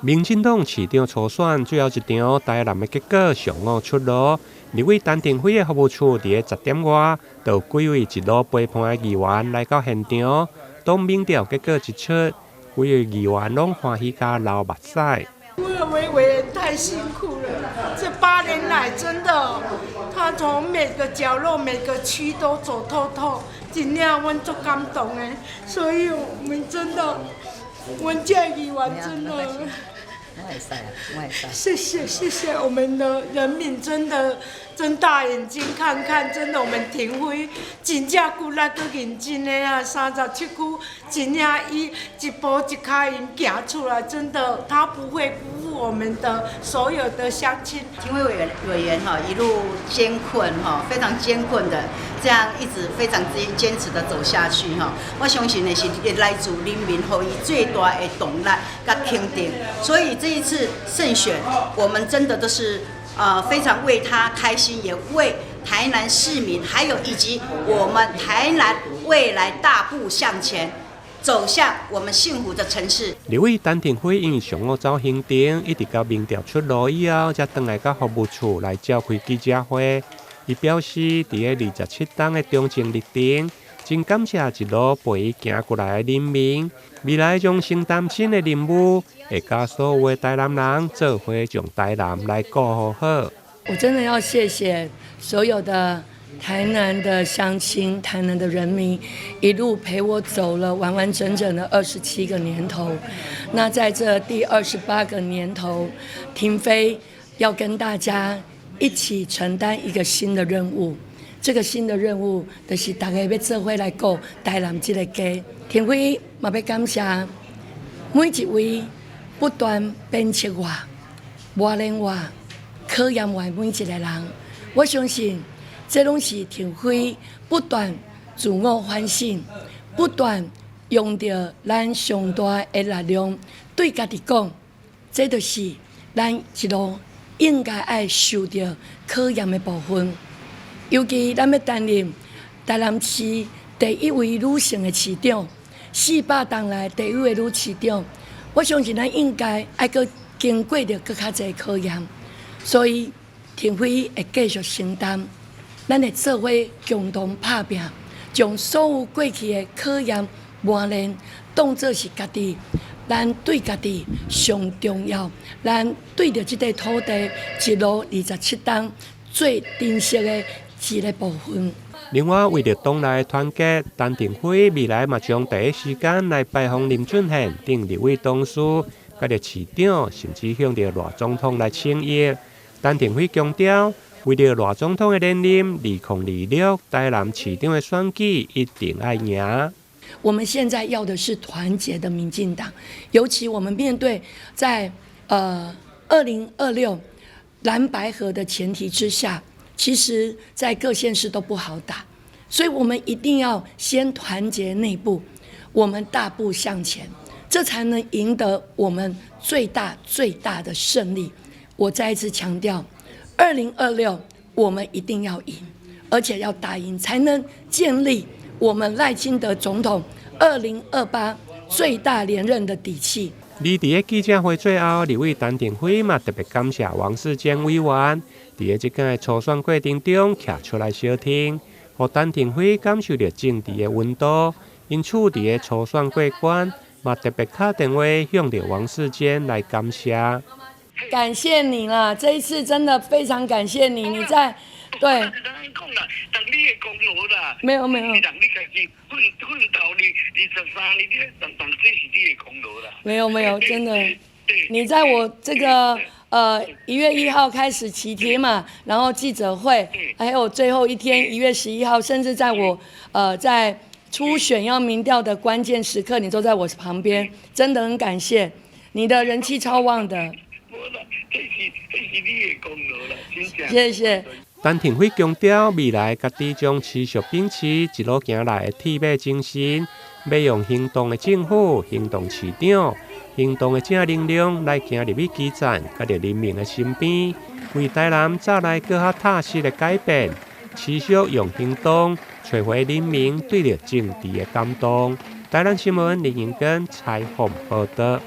民進黨市長初選最後一場台南的結果上午出爐，立委陳亭妃的服務處佇咧10點外，就有幾位一路陪伴的議員來到現場。當民調結果一出，幾位議員攏歡喜甲流目屎。我委委員太辛苦了，這8年來真的，他從每個角落、每個區都走透透，真正阮足感動的，所以我們真的，阮這議員真的。謝謝謝謝我們的人民，真的睜大眼睛看看，真的我們亭妃真正骨力閣認真的啊，37區真正伊一步一跤印行出來，真的他不會辜負我們的所有的鄉親。亭妃委員哈一路艱困哈，非常艱困的這樣一直非常之堅持的走下去哈，我相信呢是來自人民予伊最大的動力佮肯定，所以這一次勝選，我們真的都是非常為他開心，也為台南市民，還有以及我們台南未來大步向前，走向我們幸福的城市。立委陳亭妃因為上午走行程，一直到民調出爐以後，才轉來到服務處來召開記者會。伊表示，佇咧27冬的長征歷程，真感謝一路陪伊行過來的人民。未來將承擔新的任務，會佮所有的台南人做伙將台南來顧好好。我真的要謝謝所有的台南的鄉親、台南的人民，一路陪我走了完完整整的27個年頭。那在這第28個年頭，亭妃要跟大家一起承擔一個新的任務。這個新的任務就是大家欲做伙來顧台南這個家。亭妃嘛欲感謝每一位不斷鞭策我、磨練我、考驗我的每一個人。我相信這攏是亭妃不斷自我反省，不斷用著咱上大的力量對家己講，這就是咱一路應該愛受著考驗的部分。尤其咱欲擔任台南市第一位女性的市長，400冬來第一位女市長，我相信咱應該愛閣經過著閣較濟考驗，所以亭妃會繼續承擔，咱會做伙共同拍拚，將所有過去的考驗磨練當做是家己，咱對家己上重要，咱對著這塊土地一路27冬最珍惜的一個部分。另外，為著黨內團結，陳亭妃未來嘛將第一時間來拜訪林俊憲等立委同事，佮著市長，甚至向著賴總統來請益。陳亭妃強調，為著賴總統的連任，2026台南市長的選舉一定愛贏。我們現在要的是團結的民進黨，尤其我們面對在2026藍白合的前提之下，其實在各縣市都不好打，所以我們一定要先團結內部，我們大步向前，這才能贏得我們最大最大的勝利。我再一次強調，2026我們一定要贏，而且要打贏，才能建立我們賴清德總統2028最大連任的底氣。而佇咧記者會最後，立委陳亭妃嘛特別感謝王世堅委員，佇咧這擺的初選過程中徛出來相挺，予陳亭妃感受著政治的溫度。因此，佇咧初選過關，嘛特別敲電話向著王世堅來感謝。感謝你啦，這一次真的非常感謝你，你在對。沒有沒有。沒有沒有，真的，你在我這個1月1號開始齊貼嘛，然後記者會，還有最後一天1月11號，甚至在我在初選要民調的關鍵時刻，你都在我旁邊，真的很感謝，你的人氣超旺的。謝謝。陳亭妃強調，未來家己將持續秉持一路行來的鐵馬精神，欲用行動的政府、行動市長、行動的正能量來行入去基層，佮著人民的身邊，為台南帶來閣較踏實的改變，持續用行動揣回人民對著政治的感動。台南新聞林英根採訪報導。